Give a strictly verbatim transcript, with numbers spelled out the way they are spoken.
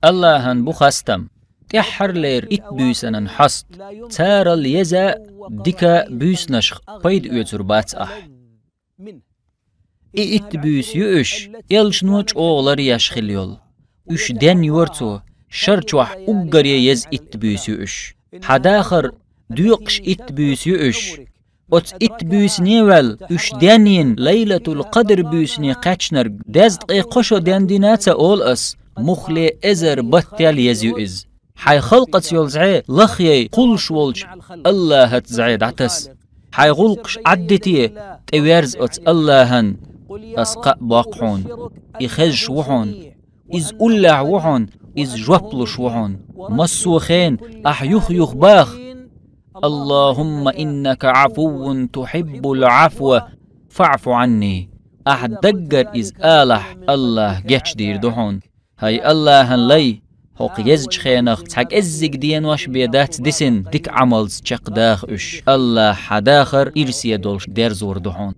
Аллахӏан бу хастам. ТӀеххьарлера итт буьйсанан хьост. Царал еза дика буьйсанашха пайда оьцур бац ахь. И итт буьйса ю уьш, элчано чӀогӀа лар еш хилла йолу. Уьш денйора цо, шар чохь уггаре еза итт буьйса ю уьш. Хьан дахар доькъуш итт буьйса ю уьш. Оцу итт буьйсане ваьлла, уьш денйина Лайлатул-Къадр буьйсане кхаьчнарг дезткъе кхо шо дендина ца олу ас, муххале эзар баттел еза ю иза. Хьайн халкъаца йолу зӀе лахъяй кхуллуш волчу Аллахьаца зӀе дӀатаса. Хьайн гӀуллакхаш Ӏаддите, тӀеверза оцу Аллахьан. Ас кхаъ боккху хьуна, и хезаш ву хьуна, иза уллехь ву хьуна, иза жоп луш ву хьуна. Массо а хенахь юх-юха баха: «Аллахумма иннака Ӏафуввун тухьиббул Ӏафва фаӀфу Ӏанни». Ахь даггара иза алахь, Аллахь гечдийр ду хьуна. ХӀай Аллахьан лай, хӀокху езачу хенахь цхьа кӀеззиг денош бен дац дисина дика Ӏамалца чекхдаха уьш. Аллахь хьан дахар ирсе долуш дерзор ду хьуна.